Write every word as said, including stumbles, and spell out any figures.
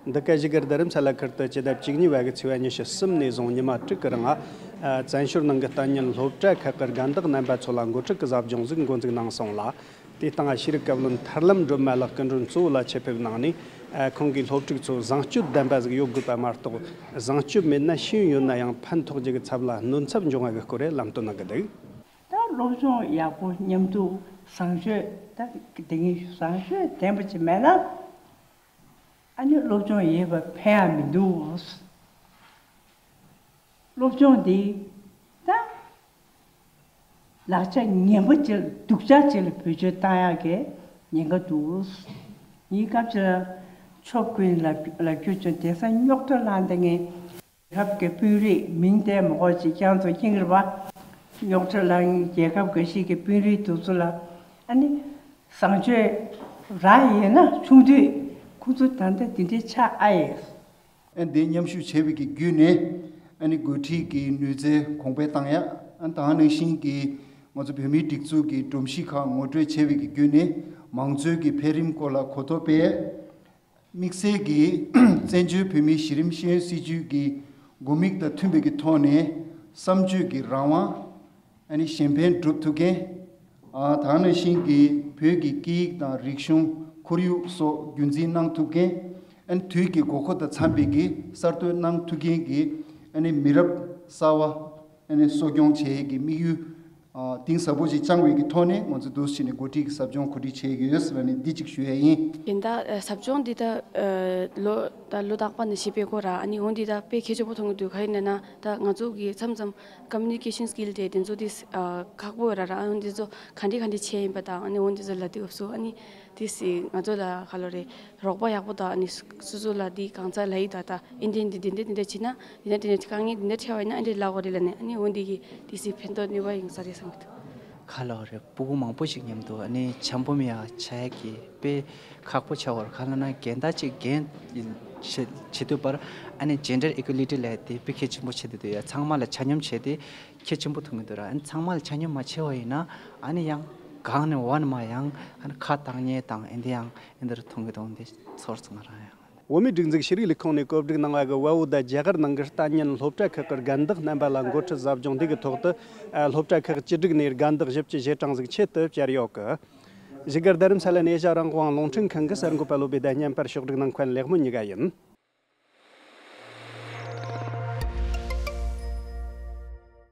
འདི་ག་བཞུགས་སྒར་རྡ་རམ་ས་ལ་ཁུལ་དུ་སྤྱི་ཟླ་བཅུ་གཉིས་པ་གི་ཚེས་པ་ཉི་ཤུ་གསུམ་ནས་བཟུང་ཉི་མ་དྲུག་གི་རིང་ཨ། བཙན་བྱོལ་ནང་གི་ལྟ་ཉན་སློབ་གྲྭ་ཁག་གི་རྒན་བདག་རྣམ་པ་ཚོ་ལ་འགོ་ཁྲིད་ཀྱི་ཟབ་སྦྱོང་ཟིག་འགོ་འཛུགས་གནང་སོང་ལ། དེ་སྟེང་ཤེས་རིག་བཀའ་བློན་ཐར་ལམ་སྒྲོལ་མ་ལགས་སྐུ་མགྲོན་གཙོ་བོ་ལ་ཆེད་ཕེབས་གནང་ནས། ཁོང་གིས་སློབ་ཕྲུག་ཚོ་བཟང་སྤྱོད་ལྡན་པ་ཟིག་ཡོད་དགོས་པ་མ་གཏོགས། བཟང་སྤྱོད་མེད་ན་ཤེས་ཡོན་ཡོད་ན་ཡང་ཕན་ཐོགས་རྒྱུ་གི་ཚབ་ལ་གནོད་འཚེ་འབྱུང་བ་གི་སྐོར་རེ་ལམ་སྟོན་གནང་གི་འདུག་ད་སློབ་སྦྱོང་ཡག་པོ་མཉམ་དུ་བཟང་སྤྱོད་ད་དེ་ཉིད་བཟང་སྤྱོད་ལྡན་པ་ཅིག་མེད་ན། ཨ་ནི་སློབ་སྦྱོང་ཡོད་པ་ཕན་ཡ་མི་འདུག་སློབ་སྦྱོང་འདི་ད་ལག་ཆ་ངན་པ་ཅིག་ལ་སྡུག་ཅག་ཅིག་ལ་བེད་སྤྱོད་བཏང་ཡག་གི་ཉེན་ཁ་འདུག་ངའི་སྐབས་ཅིག་ལ་ཕྱོགས་ཀུན་ལ་ལབ་རྒྱུ་བྱུང་། དེང་སང་རྙོག་དྲ་ལངས་དེ་ངས་རྒྱལ་ཁབ་ཀྱི་དཔོན་རིགས་མིང་བཏོན་མ་དགོས་ཅིག་ཀྱང་ཚོ་ཁྱེད་རང་རེད་པ། རྙོག་དྲ་ལངས་རྒྱལ་ཁབ་འགའ་ཞིག་གི་དཔོན་རིགས་དེ་ཚོ་ལ་ཨ་ནི་བཟང་སྤྱོད་རག་ཡོད་ན་ཆུང་དུས་ཁོང་ཚོ་ད་ལྟ་དེ་འདྲའི་ཆགས་ཨ་ཡེ། ཨ་འདི་མཉམ་ཞུགས་བྱས་པའི་གི་བརྒྱུད་ནས་ཨ་ནི་འགོ་ཁྲིད་ཀྱི་ནུས་རྩལ་གོང་འཕེལ་བཏང་ཡ། ཨ་ད་ག་ནང་བཞིན་གྱི་ང་ཚོ་བོད་མིའི་སྒྲིག་འཛུགས་ཀྱི་སྒྲོམ་གཞི་ཁག་ངོ་སྤྲོད་བྱས་པའི་གི་བརྒྱུད་ནས་མང་གཙོའི་གི་འཕེལ་རིམ་སྐོར་ལ་གོ་རྟོགས་སྤེལ། དམིགས་བསལ་གྱིས་བཙན་བྱོལ་བོད་མིའི་གཞི་རིམ་ཤེས་ཡོན་སྲིད་བྱུས་ཀྱི་དགོས་དམིགས་དང་མཐུན་པའི་གི་ཐོག་ནས་བསམ་སྤྱོད་ཀྱི་རང་དབང་། ཨ་ནི་གཞན་ཕན་སྒྲུབ་ཐུབ་མཁན། ཨ་ད་ག་ནང་བཞིན་གྱི་བོད་ཀྱི་སྐད་ཡིག་དང་རིག་གཞུང་ཁོར་ཡུག་སོགས་རྒྱུན་འཛིན་གནང་ཐུབ་མཁན། ཨ་ནི་དུས་ཀྱི་དགོས་མཁོ་དང་འཚམ་པའི་གི་གསར་གཏོད་གནང་ཐུབ་མཁན་གྱི་ཨ་ནི་མི་རབས་གསར་བ་ཨ་ནི་གསོ་སྐྱོང་བྱེད་ཡས་ཀྱི་དམིགས་ཡུལ་ཨ་གཏིང་ཟབ་པོ་ཞིག་བཅངས་པའི་གི་ཐོག་ནས་ང་ཚོ་འདུག་སེ་བྱས་ནས་འགོ་ཁྲིད་ཀྱི་ཟབ་སྦྱོང་གོ་སྒྲིག་བྱེད་ཀྱི་ཡོད་ཟེར་བ་ནི་འདི་གཅིག་ཞུ་ཡས་ཡིན། ཡིན་ད་ཨ་ཟབ་སྦྱོང་འདི་ད་ཨ་ལོ་ད་ལོ་རྟག་པ་ནས་བྱེད་པའི་སྐོར་ར། ཨ་ནི་འོ་འདི་ད་དཔེ་གལ་ཆེན་པོ་མཐོང་གི་འདུག་ག་ཡིན་ན་ན་ད་ང་ཚོ་གི་མཚམས་མཚམས་communication skill དེ་དེ་ཚོ་དེ་ཨ་ཁག་པོ་ཡོད་ར་ར། ཨ་འོ་འདི་ཚོ་ག་འདྲ་ག་འདྲ་བྱས་ཡིན་པ་དང་། ཨ་ནི་འོ་འདི་ཚོ་ལ་དེ་སྐབས་སུ་ཨ་ནི་དེ་སི་ང་ཚོ་ལ་ག་ལོ་རེད། རོགས་པ་ཡག་པོ་དང་ཨ་ནི་སུ་སུ་ཚོ་ལ་འདི་གང་ཚ་ལ་ཡི་ད་ད་ཨིན་དྲན་འདི་འདི་འདྲ་འདི་འདྲ་བྱེད་ན་འདི་འདྲ་འདི་འདྲ་དཀའ་ངལ་འདི་འདྲ་འཕྲད་པ་ཡིན་ན་ཨ་འདྲ་ལབ་དགོས་རེད་ལབ་ནས། ཨ་ནི་འོ་འདི་གི་དེ་སི་ཕན་ཐོགས་ནུས་པ་ཡོང་ས་རེད་བསམ་གི་འདུག་ཁ་ལོ་རེ་སྤུ་གུ་མང་པོ་ཞིག་མཉམ་དུ་ཨ་ནི་འཆམ་པོ་མི་ཡ་ཆ་ཡ་གི་དཔེ་ཁག་པོ་ཆགས་པ་རེད། ག་ལབ་ན་རྒན་དར་གཅིག་རྒན་བྱེད་བྱེད་དུས་བར་ཨ་ནི་gender equality ལབ་དེ་དཔེ་གལ་ཆེན་པོ་ཆགས་བསྡད་འདུག་ཡ། ཚང་མ་ལ་ཆ་སྙོམས་བྱས་ཏེ་གལ་ཆེན་པོ་མཐོང་གི་འདུག་ར། ཨ་ནི་ཚང་མ་ལ་ཆ་སྙོམས་མ་བྱས་པ་ཡིན་ན་ཨ་ནི་ཡང་གང་ནས་འོ་ནས་མ་ཡང་ཨ་ནི་ཁ་བཏང་ཉེས་དང་ཨེ་འདི་ཡང་ཨེ་འདི་རུ་མཐོང་གི་འདུག་འདི་ཚོར་སོང་ང་རང་ཡང་། བོད་མིའི་སྒྲིག་འཛུགས་ཤེས་རིག་ལས་ཁུངས་ནས་བཀོད་སྒྲིག་གནང་བ་གི་བལ་པོ་དང་རྒྱ་གར་ནང་གི་ལྟ་ཉན་སློབ་གྲྭ་ཁག་གི་རྒན་བདག་རྣམ་པ་ལ་འགོ་ཁྲིད་ཟབ་སྦྱོང་འདི་གི་ཐོག་ཏུ་ཨ་སློབ་གྲྭ་ཁག་བཅུ་དྲུག་ནས་རྒན་བདག་བཞི་བཅུ་ཞེ་གྲངས་ཟིག་ཆེད་དུ་བཅར་ཡོད་གི། བཞུགས་སྒར་རྡ་རམ་ས་ལ་ནས་ཨེ་ཤ་ཡ་རང་དབང་རླུང་འཕྲིན་ཁང་གི་གསར་འགོད་པ་བློ་བྷེ་དང་བརྙན་པར་ཕྱོགས་སྒྲིག་གནང་མཁན་ལེགས་སྨོན་གཉིས་ཀ་ཡིན།